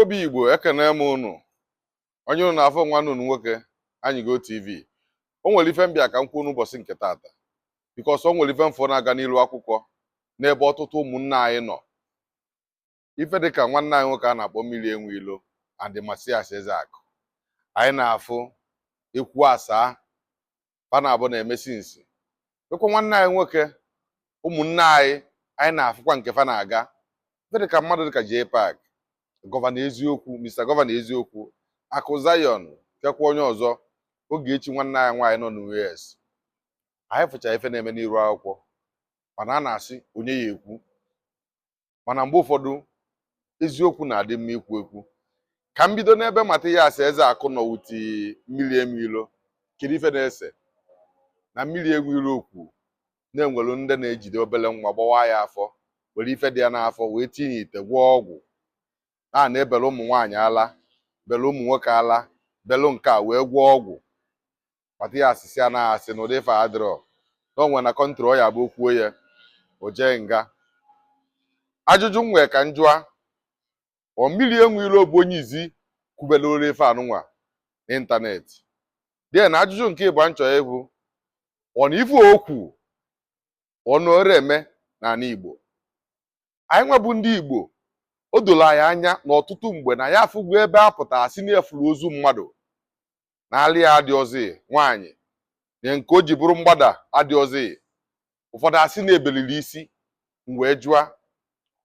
Obi Igbo, ekene m unu. Onye unu na-afọ, nwanne unu nwoke, Anyịgo TV. O nwere ife mbịa ka m kwuo n'ụbọchị nke taata, because o nwere ife mfọ na-aga n'ilu akwụkwọ n'ebe ọtụtụ ụmụnne anyị nọ. Ife dịka nwanne anyị nwoke a na-akpọ Mmiri Enwe Ilo and Masias Ezeakụ, anyị na-afụ ekwu asaa fa na-abụ na-emesi nsi ekwe nwanne anyị nwoke. Ụmụnne anyị, anyị na-afụkwa nke fa na-aga. Ife dịka mmadụ dịka J Park, Governor Eziokwu, Mr Governor Eziokwu, Akụ Zion, kekwa onye ọzọ, Ogechi, nwanne anyị nwaanyị nọ n'US. Anyị fụchara ife na-eme n'iru akwụkwọ, mana a na-asị onye ya ekwu. Mana mgbe ụfọdụ, eziokwu na-adị mma ikwu ekwu. Ka m bido n'ebe Mathias Ezeakụ nọ wuti Mmiri Enwe Ilo. Kedu ife na-ese na Mmiri Enwe Ilo kwu na-enwelu ndị na-ejide obele nwa, gbawa ya afọ, were ife dị ya n'afọ wee tinye ite, gwọọ ọgwụ, a na-ebele ụmụ nwaanyị ala, bele ụmụ nwoke ala, belu nke a wee gwọọ ọgwụ? Mathias si anaghị asị na ụdị ife a adịrọ, na o nwere na country ọ ya bụ okwuo ya, o jee nga. Ajụjụ m nwee ka m jụa: ọ Mmiri Enwe Ilo bụ onye izi kwubele olu ife anụnwa n'ịntanetị dị? Na ajụjụ nke ịbụ nchọ ịbụ, ọ na ife okwu ọ nọrọ eme n'ala Igbo anyị nwebụ ndị Igbo? O doro anyị anya na ọtụtụ mgbe na ya afụgo ebe a pụtara si na-efuru ozu mmadụ na alị ya adị ọzọ, nwaanyị na nke o ji bụrụ mgbada adị ọzọ, ụfọdụ asị na-ebeliri isi. M wee jụa,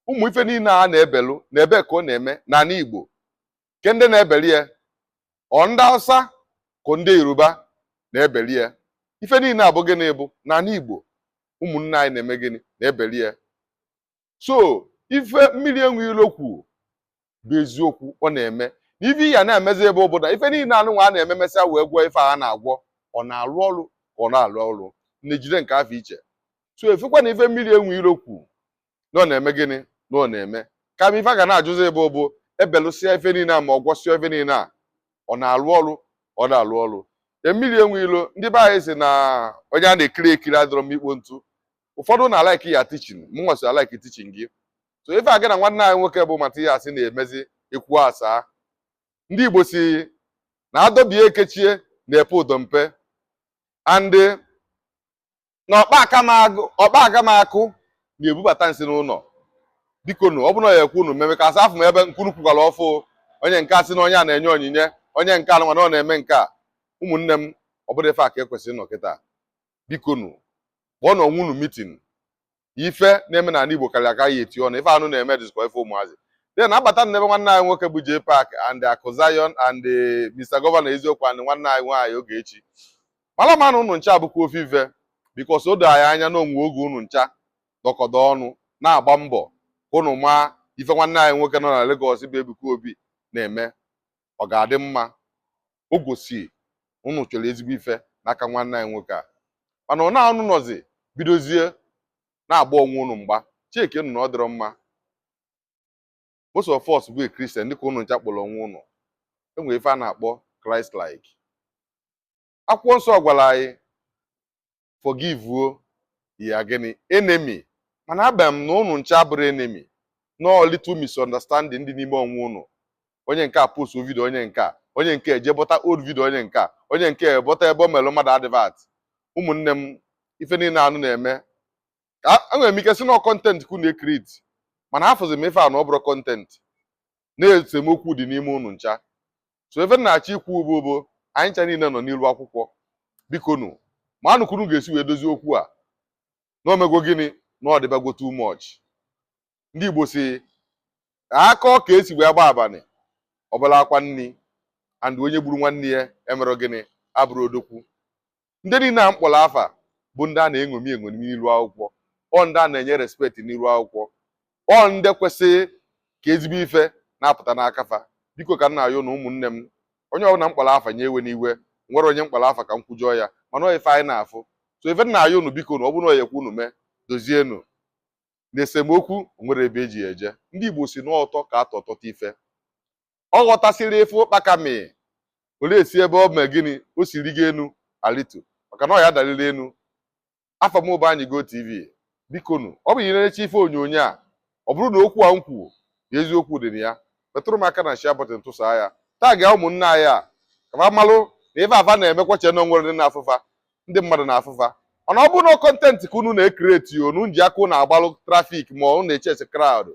ụmụ ife niile a na-ebelu na ebe ka ọ na-eme n'ala Igbo, ke ndị na-ebeli ya? Ọ ndị Hausa ka ndị Yoruba na-ebeli ya? Ife niile abụ gịnị bụ n'ala Igbo ụmụnne anyị na-eme gịnị na-ebeli ya? So ife Mmiri Enwe Ilo kwu bụ eziokwu, ọ na-eme. Na ife ya na-emezi ebe obodo, ife niile anụnwa a na-eme, mesịa wee gwọọ ife a na-agwọ, ọ na-alụ ọrụ ka ọ na-alụ ọrụ na-ejide nke afọ iche. So efekwa na ife Mmiri Enwe Ilo kwu na ọ na-eme gịnị na ọ na-eme, kama ife a ga na-ajụzi ebe bụ ebelụsịa ife niile a, ma ọ gwọsịa ife niile a, ọ na-alụ ọrụ, ọ na-alụ ọrụ e? Mmiri Enwe Ilo, ndị be anyị si na onye a na-ekiri ekiri adịrọ m ikpo ntu. Ụfọdụ na-alike ya teaching, m nwesị alike teaching gị. So ife a gị na nwanne anyị nwoke bụ Mathias na-emezi, ekwu asaa, ndị Igbo si na adọbie ekechie na-epe ụdọ mpe and na ọkpa aka m akụ na-ebubata nsị n'ụlọ. Biko nụ, ọ bụrụ na ya ekwu unu meme ka asa afụ m ebe nkunu kwukwara ọfụ, onye nke a sị na onye a na-enye onyinye, onye nke a nwa na ọ na-eme nke a. Ụmụnne m, ọ bụrụ ife a ka ekwesịrị ịnọ kịta, biko nụ, kpọọ na onwe unu meeting. Ife na-eme n'ala Igbo karịa aka ya eti ọnụ. Ife anụ na-eme dịzikwa ife ụmụazị dị na-abata n'ebe nwanne anyị nwoke bụ J Park and Akụ Zion and Mr Governor Eziokwu and nwanne anyị nwaanyị Ogechi. Mara ma na unu ncha abụkwa ofe ife, because o doo anyị anya na onwe oge unu ncha dọkọdọ ọnụ na-agba mbọ ka unu maa ife nwanne anyị nwoke nọ na Lagos bụ Ebuka Obi na-eme. Ọ ga-adị mma o gosi unu chọrọ ezigbo ife n'aka nwanne anyị nwoke a, mana ọ na-anụ nọzi bidozie na-agba onwe unu mgba. Chike unu na ọ dịrọ mma. Most of us bụ a Christian, dịka unu ncha kpọrọ onwe unu, enwere ife a na-akpọ Christ like. Akwụkwọ nsọ gwara anyị forgive o ya gịnị enemy, mana abịa m na unu ncha abụrụ enemy, no little misunderstanding dị n'ime onwe unu. Onye nke a post video onye nke a, onye nke eje bọta old video onye nke a, onye nke bọta ebe o melụ mmadụ advert. Ụmụnne m, ife niile anụ na-eme ka enwere m ike si na content ku na-ecreate, mana afụzi m ife a na ọ bụrụ content na esemokwu dị n'ime unu ncha. So ife m na-achọ ikwu bụ anyị ncha niile nọ n'ilu akwụkwọ. Biko nụ, ma anụkwuru ga-esi wee dozie okwu a na omego gịnị na ọ dịbago too much. Ndị Igbo si aka ka esi wee gba abalị ọbụla akwa nni and onye gburu nwanne ya emerọ gịnị abụrụ odokwu. Ndị niile a mkpọrọ afa bụ ndị a na-eṅomi eṅomi n'ilu akwụkwọ, ọ ndị a na-enye respect n'ilu akwụkwọ, ọ ndị kwesịrị ka ezigbo ife na-apụta n'aka fa. Biko, ka m na-ayọ na ụmụnne m, onye ọbụla mkpọrọ afa nye ewe n'iwe. Nwere onye mkpọrọ afa ka m kwujọọ ya, mana ọ ife anyị na-afụ. So ife m na-ayọ unu, biko, na ọ bụrụ na ọ ekwu unu mee, dozienụ na esemokwu nwere ebe eji eje. Ndị Igbo si n'ọtọ ka atọ tọta ife ọ ghọtasịrị ife ụkpaka mị olee esi ebe ọ mee gịnị o si rigo enu alitu, maka na ọ ya dalili enu. Afọ m bụ Anyịgo TV. Biko nụ, ọ bụ ihe na-eche ife onyonyo a, ọ bụrụ na okwu a m kwuo na eziokwu dị na ya. Metụrụ m aka na share button, tụsaa ya, tag ya ụmụnne anyị a ka fa malụ na ife afa na-emekwa che na onwere ndị na-afụfa, ndị mmadụ na-afụfa. Mana ọ bụrụ na content ka unu na-ecreate, unu ji aka unu agbalụ traffic ma unu na-echase crowd,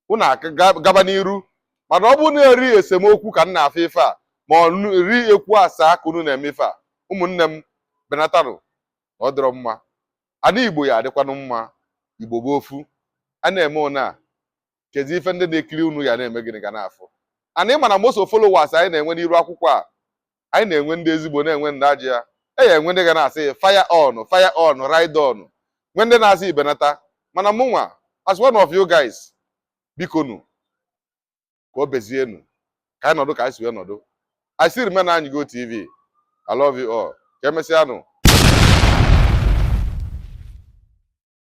unu gaba n'iru. Mana ọ bụrụ na eri esemokwu ka m na-afụ ife a, ma ọ ri ekwu asaa ka unu na-eme ife a, ụmụnne m, benatanụ na ọ dịrọ mma. Ana Igbo ya adịkwanụ mma. Igbo bụ ofu. A na-eme one a kezi ife ndị na-ekiri unu ya na-eme gịnị ga na-afụ. Ana ịma na most of followers anyị na-enwe n'iru akwụkwọ a, anyị na-enwe ndị ezigbo, na-enwe ndị ajọ ya. E ya enwe ndị ga na-asị, "Fire on, fire on, ride on." Nwee ndị na-asị ibenata. Mana mụnwa, as one of you guys, bikonu, ka o bezienu ka anyị nọdụ ka anyị si wee nọdụ. I still remain Anyịgo TV. I love you all. Ka emesịanụ.